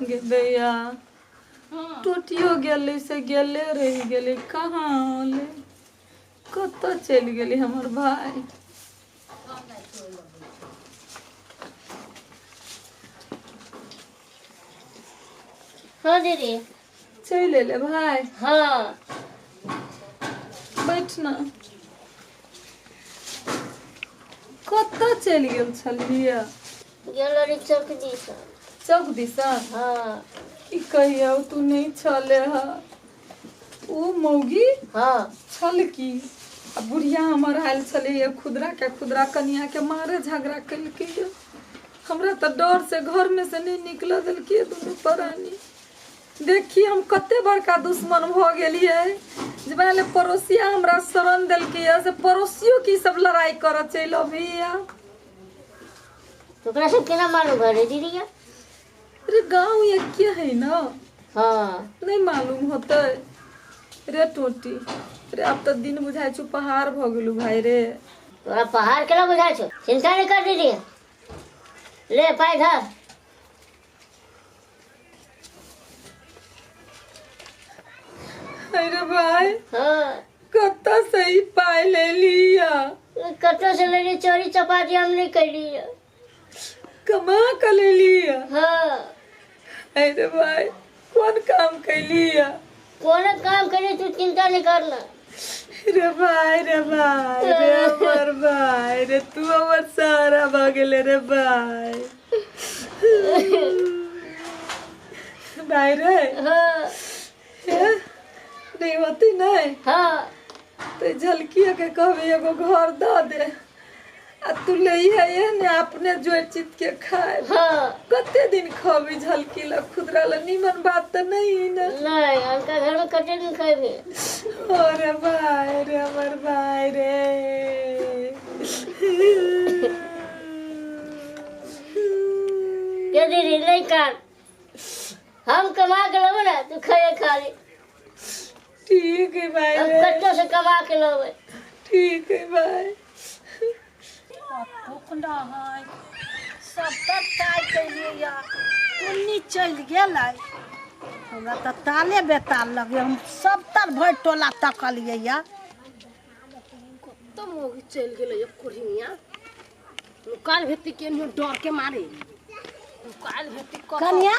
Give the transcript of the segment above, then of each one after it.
गे भैया टूटियो गेलै से गेले रहि गेलै कहाँ होलै कतऽ चलि गेलै हमर भाय हाँ दीदी। चलि एलै भाय? हाँ। बैठ ना। कतऽ चलि गेल छलियै? गेल रही चौक दिस। चौक दिसन? हाँ। की कहियौ, तू नहि छले ह ओ मौगी। हाँ। छल की आ बुढ़िया हमर आयल छलैए खुदरा के खुदरा कनिया के मारे झगड़ा केलकै। हमरा तऽ डर से घर में से नहि निकलऽ देलकै दुनू प्राणी। देखी हम कते बड़का दुश्मन भऽ गेलियै जे मानि ले पड़ोसिया हमरा शरण देलकै से पड़ोसियो की सब लड़ाई करऽ चलि अबैया। तो ओकरा सब केना मालूम भऽ दीदी के? अरे गाँव एके है ना। हाँ। नहीं मालूम होतै रे टोटी रे। आब तऽ दिन बुझाइ छौ पहाड़ भऽ गेलू भाई रे। तोरा पहाड़ केना बुझाइ छौ? चिंता नहीं कर दीदी, ले पाइ धर। अरे भाई। हाँ। कतऽ से ई पाइ लेलिया? कतऽ से लेली? चोरी चपाटी हम नहीं कैली। कमा के लेलिया? हाँ। अरे भाई कोन काम कैलिया? कौन काम करी, तू चिंता नहीं करना। रे भाई रे भाई रे हमर भाई रे, तू हमर सहारा भऽ गेले रे भाई। भाई रे। हाँ। हे, नहीं होती नहीं। हाँ। तो झलकिया के कहबे एगो घर दऽ दे आ तू ले है ने अपने जोड़ चित के खाए। हाँ। कते दिन खबी झलकी ला खुदरा ला? नीमन बात तो नहीं है ना। नहीं, उनका घर में कते दिन खेबे। अरे भाई रे हमर भाई रे। ये दीदी नहीं कर, हम कमा के लेबै ना, तू खाए खाली। ठीक है भाई हम रे। कत्तो से कमा के लेबै। ठीक है भाई। ना है सब तर ताइ कैलियै या कुन्नी चलि गेलै। हमरा तऽ ताले बेताल लगे, हम सब तर भरि टोला तकलियै या। कत्तो मौगी चलि गेलै ये कोढ़िनिया। नुकाल भेती केनियो डर के मारे नुकाल भेती कतौ। कनिया।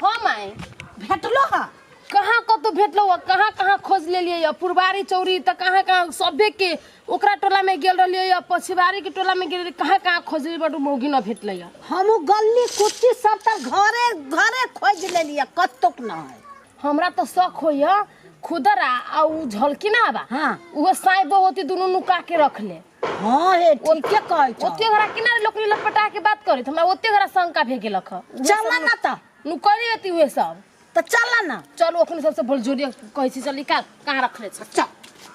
हाँ माय। भेटलो हा? कहाँ कतौ भेटलो हा? कहाँ कहाँ खोज लेलियै या पुरबारी चौरी तऽ कहाँ कहाँ सभे के ओकरा टोला में गेल रहलियै या पछिवारी के टोला में गेल रहलियै, कहाँ कहाँ खोजलियै बट मौगी न भेटलै या। हमहूँ गली कुच्ची सब तर घरे घरे खोजि लेलियै, कतौ नहि। हमरा तऽ शक होइया खुदरा आ उ झलकी ना बा। हाँ। उहो साई बहुती दुनू नुका के रखले। हाँ हे, ठीके कहै छौ। ओते घरा केना लोकरी लपटा के बात करैत, हमरा ओते घरा शंका भे गेलक ह। चल ना तऽ। नुकैले हेती उहे सब। तऽ चल ना। चलू अखन सबसे बलजोरी कहै छी, चल निकाल कहाँ रखले छ। चल।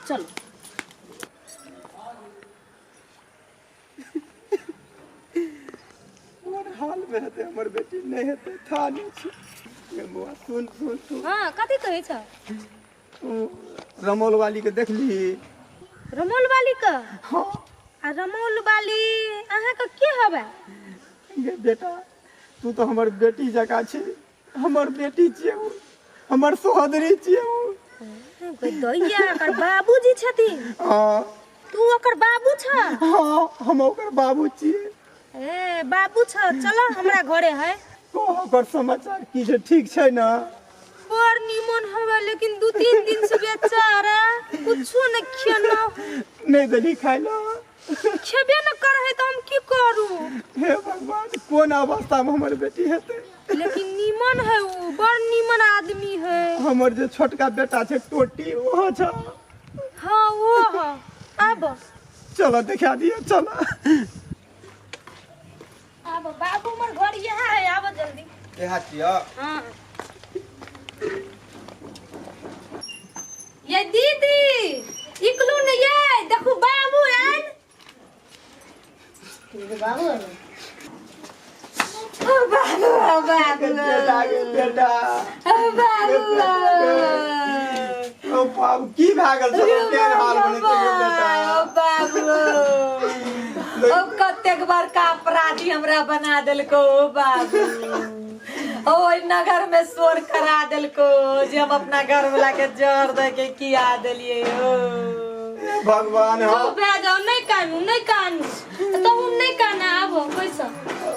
चलू। कोन हाल में हेतै हमर बेटी? नहीं हेतै था नहीं छै। ये बौआ सुन सुन सुन। हाँ कथी कहै छ? तू रमौल वाली के देखली? रमौल वाली के? हाँ। आ रमौल वाली अहाँ के के हवे? गे बेटा तू तो हमर बेटी जकाँ छी, हमर बेटी छियै उ, हमर सोहदरी छियै उ। दैया ओकर बाबूजी छथिन। हाँ। तू ओकर बाबू छ? हाँ हम ओकर बाबू छियै। ए बाबू छ, चलो हमरा घरे है। कह ओकर समाचार की छै, ठीक छै ना? बड़ निमन हवे लेकिन 2-3 दिन से बेचारा कुछो न खेना। नहीं देली खाइ ला? खेबे न करे है तऽ हम की करू? हे भगवान कोन अवस्था में हमर बेटी हेतै। लेकिन निमन है उ, बड़ निमन आदमी है। हमर जे छोटका बेटा छै टोटी ओहो छ। हाँ वो है। आब चलो देखा दियो, चलो। आब बाबू हमर घर यहाँ है, आब जल्दी। यहाँ छियो? हाँ। ये दीदी इकलू ने ये देखू बाबू आयल। बाबू आयल। ओ बाबू, ओ बाबू। बेटा गे बेटा। ओ बाबू। ओ बाबू की भए गेल छौ? केहन हाल बनै छै गे बेटा? ओ बाबू, ओ कतेक बड़का अपराधी हमरा बना देलको ओ बाबू। ओहि नगर में शोर करा देलको जे हम अपना घर वाला के जहर दे के किया देलिए हो। भगवान हम चुप भए जाओ, नहीं कानू, नहीं कानू, तो हम नहीं काना आबो कैसा।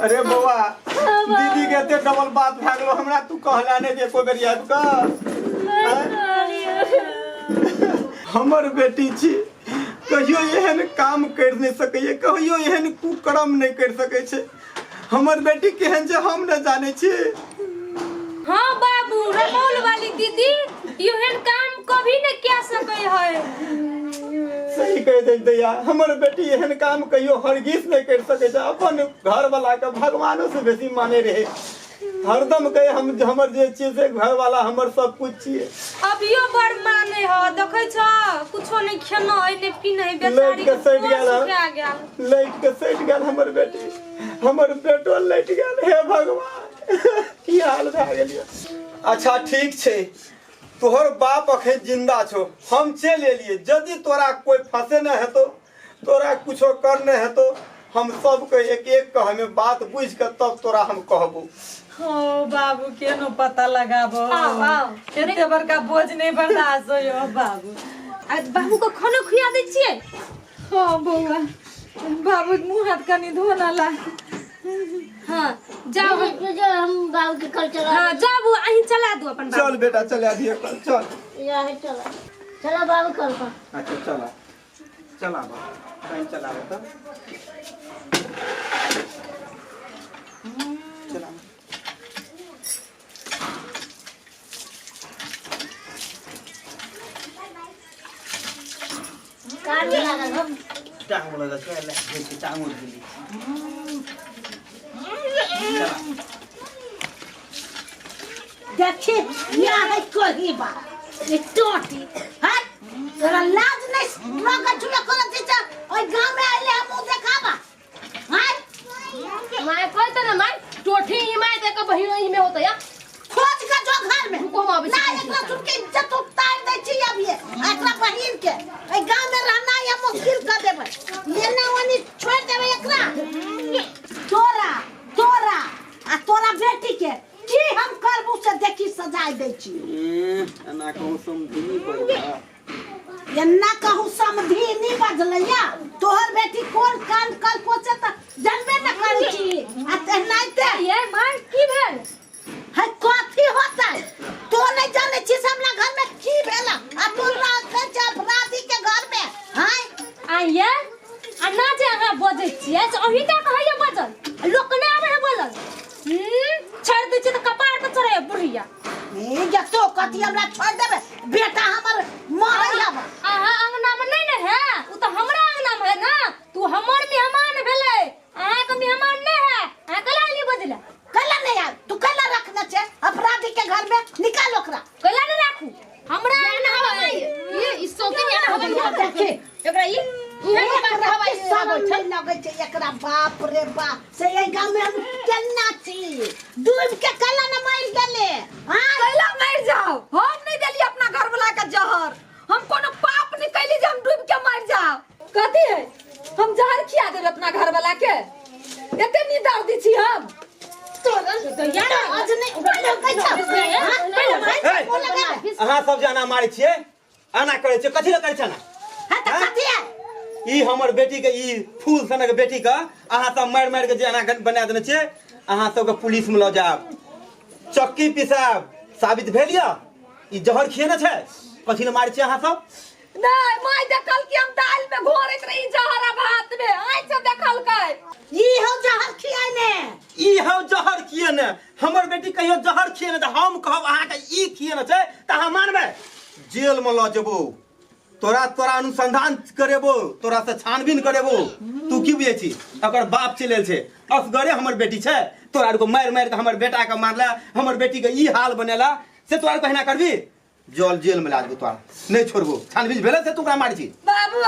अरे बौआ, दीदी के एते डबल बात भए गेलो, हमरा तू कहला नहि जे एको बेर आबि कऽ। हमर बेटी छी, कहियो एहन काम करि नहि सकैए, कहियो एहन कुकर्म नहि करि सकै छै। हमर बेटी केहन छै हम नहि जानै छी। हाँ बाबू, रमौल वाली दीदी एहन काम कभी नहीं कह सकै है। सही कह दे दैया, हमर बेटी एहन काम कहियो हरगिज नहीं कर सकै छै। अपन घर वाला के भगवानो से बेसी माने रहे, हरदम कहे हम हमर जे छियै से घर वाला हमर सब कुछ छियै। अभियो बड़ माने ह, देखै छ कुछो नहीं खेना है नहीं पीना है, बेचारी लैट के सटि गेल हन। सुखा गेल। लैट के सटि गेल हमर बेटी, हमर बेटो लैट गेल। हे भगवान, की हाल भए गेल यऽ। अच्छा ठीक छै, तोहर बाप अखन जिंदा छौ, हम चलि एलियै। यदि तोरा कोई फंसे नहि हेतौ, तोरा कुछो करने हेतौ, हम सबके एक एक के हमें बात बुझि के तब तोरा हम कहबो। हो बाबू, केनो पता लगाबो? आओ, आओ। एते बड़का बोझ नहीं बर्दाश्त होयो बाबू। आ बाबू को खाना खुआ दै छियै? हाँ बौआ, बाबू मुँह हाथ कनी धोना ला। हाँ जाओ। जो हम बाबू के कल चला। हाँ जाओ बौआ, अहीं चला दू अपन बाबू। चल बेटा, चला दिए कल, चल। या है, चला चला बाबू कल पर। अच्छा चला चला बा, कहीं चलाबो तो चला। कान में लागल हम टांग लगा के ले जे टांग उड़ गेली। देखी या है कही बा ये टोटी हट, तोरा लाज नहीं लगै छौ करत छै? ओइ गांव में आइले हम मुंह देखाबा हट। माय कहते ना माय टोठी ई my they के बहिनो ई में होता या। खोज के जो घर में। रुको, हम आबै छी। ना एकरा सुन के इज्जत उतार दै छी अभी, एकरा बहिन के एहि गांव में रहना या मुश्किल कर देबै। एना ओनी छोड़ देबै एकरा। तोरा तोरा आ तोरा बेटी के की हम करबू से देखी, सजाय दै छी। एना कहूँ समझिनी पड़ता। एना कहूँ समधिनी बजलैया? तोहर बेटी कोन कांड कल कोचे त जानबे न करै छी आ तेनाइते। ये माय, की भेल है? कथी होतै? तो नहीं जानै छी से हमरा घर में की भेल आ तू रखै छै अपराधी के घर में हैं? आइए आ ना जे अहाँ बजै छियै से अहीं टा कहैया बजल, लोक नहि आबै है बोलल। छोड़ि दै छियै तऽ कपार पर चढ़ैया बुढ़िया। ए जे तो कथी हमरा छोड़ देबे? बेटा हमर मरै हब। अहाँ अंगना में नहीं ने है, उ तऽ हमरा अंगना में है ना। तू हमर मेहमान भेलै, अहाँके मेहमान नहीं है। अहाँ कला एलियै बजला? कैला नहीं आयल? तू कैला रखने छै अपराधी के घर में? निकाल ओकरा। कैला नहीं राखू? हमरा अंगना में है। ये ई सौते यहाँ हवा देखी एकरा ई इहाँ के बात हवा एकरा शरम नहीं लगै छै एकरा? बाप रे बाप, से एहि गाँव में हम केना छी? डूब के कैला न मरि गेले? हाँ कैला मरि जाओ? हम नहीं देलिए अपना घर वाला के जहर। हम कोनो पाप नहीं कैली जे हम डूब के मर जाओ। कथी है, हम जहर खिया देब अपना घर वाला के? एते नी दर्द छी हम। आज नहीं लगै छै, हाँ? हे, मुँह लगेबै। अहाँ सब जे एना मारै छियै, एना करै छियै, कथी लए करै छियै एना? हाँ तऽ कथी है? ई हमर बेटी के, ई फूल सनक बेटी के अहाँ सब मारि मारि के जे एना बना देने छियै, अहाँ सबके पुलिस में लऽ जायब, चक्की पिसायब। साबित भेल यऽ ई जहर खियेने छै। कथी लए मारै छियै अहाँ सब? नहीं माय, देखल कि हम दाल में घोरैत रही जहर आ भात में, आँखि से देखलकै। ई हौ जहर खियाइ ने। ई हौ जहर खियेने? हमर बेटी कहियो जहर खियेने तऽ हम कहब अहाँके ई खियेने छै तऽ अहाँ मानबै? जेल में लऽ जेबो तोरा, तोरा अनुसंधान करेबो, तोरा से छानबीन करेबो। तू की बुझै छी? अकर बाप चलि आयल छै, असगरे हमर बेटी छै। तोरा आरके मारि मारि के हमर बेटा के मारला, हमर बेटी के ई हाल बनेला, से तोरा आरके एहिना करबी? जल जेल में ला देबो तोरा, नहीं छोड़बो। छानबीन भेलै से तू ओकरा मारै छी? बाबू,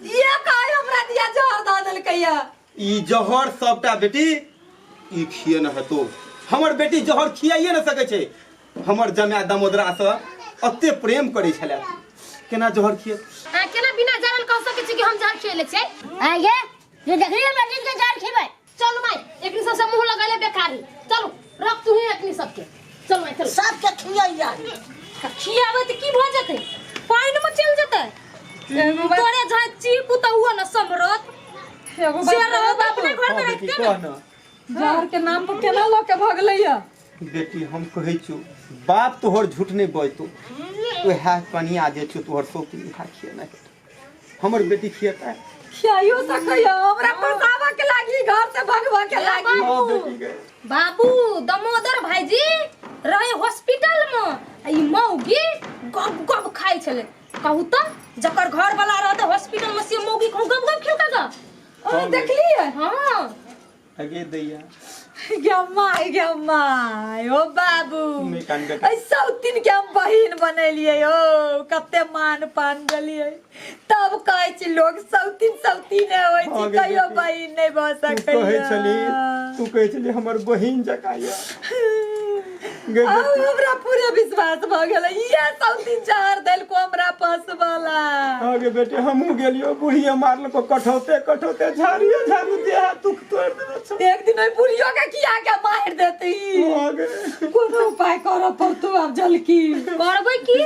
ये काहे हमरा दिया जहर दऽ देलकै या? ई जहर सबटा बेटी ई खिए न हेतो। हमर बेटी जहर खियाइए न सकै छै। हमर जमाय दमोदरा से अते प्रेम करै छलै, केना जहर खिए? अहाँ केना बिना जानल कह सकै छी कि हम जहर खिएले छियै? आगे ये देखली हमरा दिन के जहर खिबै। चलू माय, एकनी सबसे मुंह लगैले बेकारी। चलू। रख तू ही अपनी सबके चल माय चल सबके खियैया खियाबै तऽ की भऽ जेतै पानिमे चलि जेतै एगो बात तोरे झाँच छी पुतहुओ न समरत एगो से बात रहत कहू अपने घर हाँ में बेटी रखते कह ने ना जहर के नाम पर केना लऽ के भगलैया बेटी हम कहै छौ बाप तोहर झूठ नहि बजतौ उएह कनिया जे छौ तोहर सौतीन उएह खिएने हेतौ हमर बेटी खिएतै खियाइयो सकैया हमरा फंसाबऽ के लागी घर से भगबऽ के लागी हाँ बेटी गे बाबू दामोदर भाईजी रहे हॉस्पिटल में आ ई मौगी गब गब खाइ छलै कहू तऽ जकर घर वाला रहतै हॉस्पिटल में से मौगी कहूँ गब गब खेलकै गऽ अहाँ देखलियै हाँ अगे दैया गे माय गे माय ओ बाबू नहि कान बेटा ऐ सौतीन के हम बहिन बनेलियै ओ कते मान पान देलियै तब कहै छी लोग सौतीन सौतीन होइ हाँ छी गे कहियो बेटी। बहिन नहि भऽ तू सकैया कहै छली तू कहै छली हमर बहिन जकाँ यऽ गे आब बेटी हमरा पूरा विश्वास भऽ गेलै इएह सौतीन जहर देलको हमरा फंसबला हाँ गे बेटी हमहूँ गेलियो बुढ़िया मारलको कठौते कठौते झाड़िए झाड़ू देह हाथ दुख तोड़ि देने छौ एक दिन ओहि बुढ़ियो के किया के मारि देती हाँ गे कोनो उपाय करऽ पड़तौ आब जलकी करबै की